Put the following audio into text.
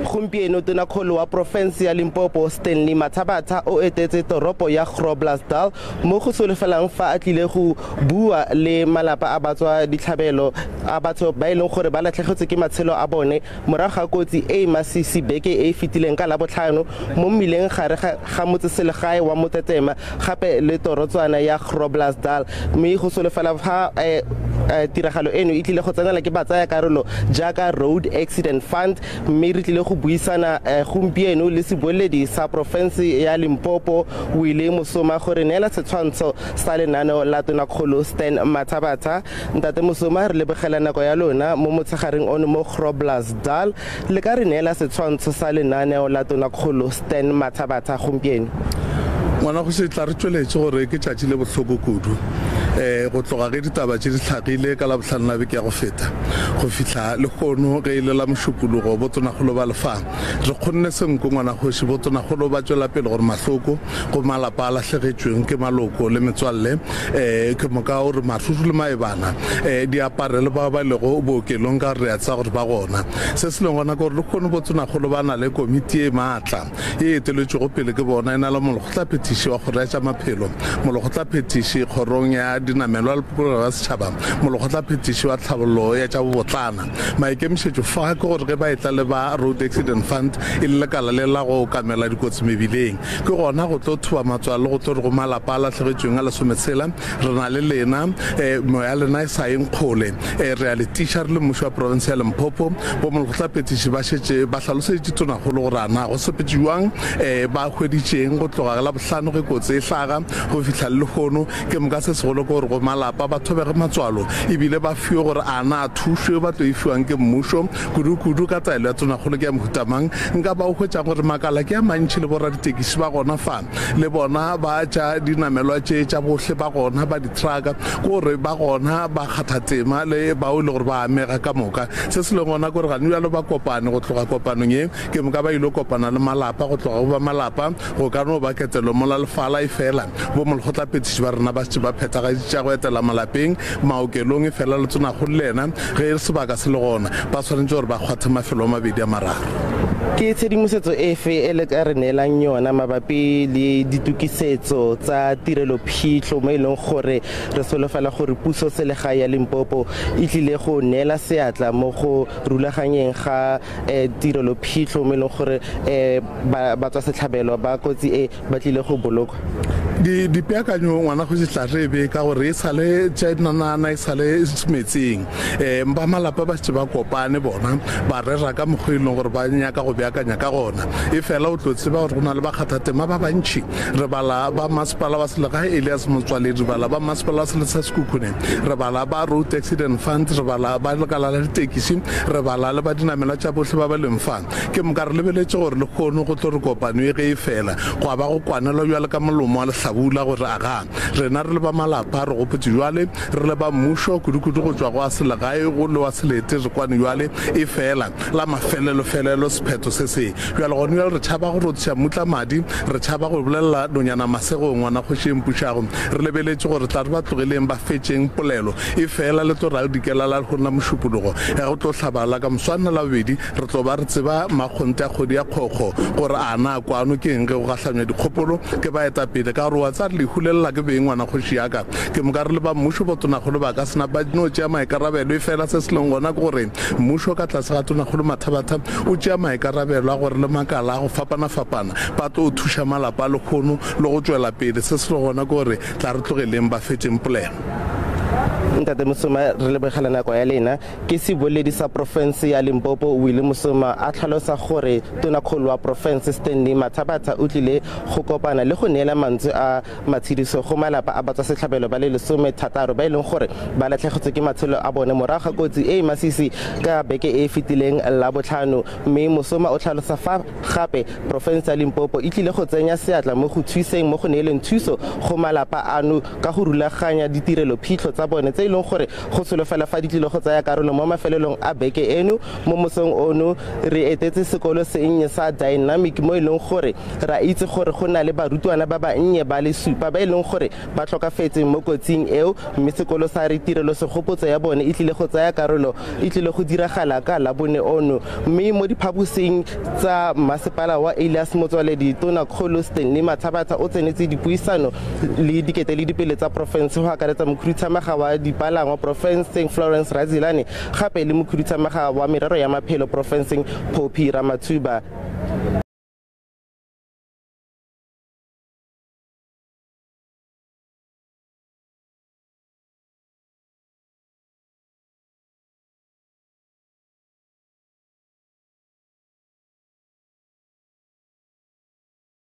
Gompieno Tonakgolo wa Profense ya Limpopo Stanley Mathabatha o etetse toropo ya Groblersdal mo go solofelang fa a tlile go bua le malapa a batswa ditlhabelo a batho ba e leng gore ba latlhegetswe ke matshelo a bone morago ga kotsi e e masisi beke e e fetileng ka Labotlhano mo mmileng gare ga motseselegae wa Motetema gape le torotswana ya Groblersdal mme go solofela fa eh, eh, tiragalo eno e tlile go tsenela ke batsaya karolo jaaka Road Accident Fund mme re tlile go buisana eh, gompieno le sebueledi sa porofense ya Limpopo Willie Mosoma gore neela setshwantsho sa lenaneo la Tonakgolo Stan Mathabatha. Ntate Mosoma, re lebogela nako ya lona mo motshegareng ono mo Groblersdal. Le ka re neela setshwantsho sa lenaneo la Tonakgolo Stan Mathabatha gompieno? Ngwana go se tla re tšweletše gore ke tšatši le bohloko kudu um go tloga ge ditaba tše di hlagile ka Labohlano la beke ya go feta go fihla lehono ge e le la Mošupologo. Botonakgolo ba lefa re kgonne senko ngwana kgoši. Botonakgolo ba tšwela pele gore mahloko go malapa a lahlegetšweng ke maloko le metswalle um ke moka o re maruru le maebana um di apare le bao ba lego bookelong ka gore re a tseba gore ba gona. Se se leng gona ke gore lehono botonakgolo ba na le komiti e maatla ye e eteletšwego pele ke bona, e na le molekgotlaphethiši wa kgoro ya tša maphelo, molekgotlaphethiši kgorong ya dinamelwa le popolelo ya setšhaba, molekgotlaphethiši wa tlhabollo ya tša bobotlana. Maikemišetšo fa ke gore ge ba etla le ba Road Accident Fund e le lekala le la go okamela dikotsi mebileng, ke gona go tlo thoba matswalo le go tlo re go malapa a lahlegetšweng a lesometshela, re na le lena, meoya ya lena e sa yeng kgole, re a le tiiša re le mmušo wa profense ya Limpopo. Bomolekgotlaphethiši ba šetše ba hlaloseditše Tonakgolo gore a na go sepetše bjang, ba hweditšeng go tloga Labohlano ge kotsi e hlaga go fihla le lehono. Ke moka se segolo ke gore go malapa ba thobege matswalo ebile ba fiwe gore a na thušo yeo ba tlo e fiwang ke mmušo, kudu-kudu ka taelo ya Tonakgolo ke ya mohuta mang. Nka ba o hwetšang gore makala ke a mantši le boraditekisi ba gona fa le bona ba tša dinamelwa tše tša bohle ba gona ba dithraka, ke gore ba gona ba kgatha tema le bao e le gore ba amega ka moka. Se se leng gona ke gore gane bjalo ba kopane go tloga kopanong ye ke moka ba ilo kopana le malapa go tloga go ba malapa go ka no ba ketelo mola lefala efela bo molekgotlaphethiši ba rena ba šetše ba phethagaditše tša go etela malapeng, maokelong efela le Tsonakgolo le yena ge sebaka se le gona ba swanetše gore ba kgwathe mafelo a mabedi a mararo. Ke tshedimosetso efe e le ka re neelang yona mabapi le ditokisetso tsa tirelophitlho mo e leng gore re solofela gore puso selegae ya Limpopo e tlile go neela seatla mo go rulaganyeng ga tirelophitlho mo e leng gore batswasetlhabelo ba kotsi e ba tlile go bolokwa? Di dipeakanyo ngwana go tla re be ka gore e sale tša nanana e sale metseng um ba malapa ba šetše ba kopane bona ba rera ka mokgwa e leng gore ba nyaka go beakanya ka gona e fela o tlo tseba gore go na le bakgathatema ba bantši re bala ba masepala wa selegae Elias Motswaledi re bala ba masepala wa sele sa Sekhukhune re bala ba Road Accident Fund re bala ba lekala la ditekisi re bala le ba dinamelwa tša bohle ba ba leng fa Ke moka re lebeletše gore lehono go tlo re kopano ye ge e fela, gwa ba go kwanelwa bjalo ka molomo wa lehlabula gore agaa, rena re le ba malapa re gopotše bjale, re le ba mmušo, kudukudu go tšwa go wa selegae go le wa selete re kwane bjale, efela la mafelelofelelo sephetho se se bjalo. Gona bjale re tšhaba go rothiša mmutla madi, re tšhaba go bolelela nonyana masegong, ngwana kgoši e mpušago. Re lebeletše gore tla re ba tlogeleng ba fetšeng polelo, efela le tlo ra dikela la lehono la Mošupologo, ge go tlo hlaba la ka moswana Labobedi, Re tlo ba re tseba makgonthe a kgodi ya kgokgo gore a na kwano ke eng ge go gahlanywa dikgopolo ke baetapele ka gore wa tseba re lehu le lla ke beng ngwana kgoši ya ka. Ke moka re le ba mmušo botonakgolo ba ka se na ba no tšea maikarabelo efela se se leng gona ke gore mmušo ka tlase ga tonakgolo Mathabatha o tšea maikarabelo a gore le makala a go fapanafapana ba tlo thuša malapa a lehono le go tšwela pele se se lego gona ke gore tla re tlogeleng ba fetšeng polelo. Ntate Mosoma re lebogela nako ya lena. Ke seboledi sa profense ya Limpopo Willie Mosoma a hlalosa gore Tonakgolo wa profense Stanley Mathabatha o tlile go kopana le go neela mantswe a matshediso go malapa a batswasehlabelo ba le lesomethataro ba e leng gore ba latlhegetswe ke matshelo a bone morago ga kotsi e e masisi ka beke e e fetileng Labohlano. Mme Mosoma o hlalosa fa gape profense ya Limpopo e tlile go tsenya seatla mo go thuseng mo go neeleng thuso go malapa ano ka go rulaganya ditirelo phitlho tsa bone tse e e leng gore go solofela fa di tlile go tsaya karolo mo mafelelong a beke eno. Mo mosong ono re etetse sekolo sennye sa Dynamic mo e leng gore ra itse gore go na le barutwana ba bannye ba le supa ba e leng gore ba tlhokafetse mo kotsing eo, mme sekolo sa re tirelo segopotso ya bone e tlile go tsaya karolo e tlile go diragala ka Labone ono. Mme mo diphaposing tsa masepala wa Elias Motswaledi, Tonakgolo Stanley Mathabatha o tsenetse dipuisano le diketeledipele tsa porofense go akaretsa mokhuduthamaga wa dipalangwa porofenseng Florence Radzilane, gape le mokhuduthamaga wa merero ya maphelo porofenseng Phophi Ramathuba.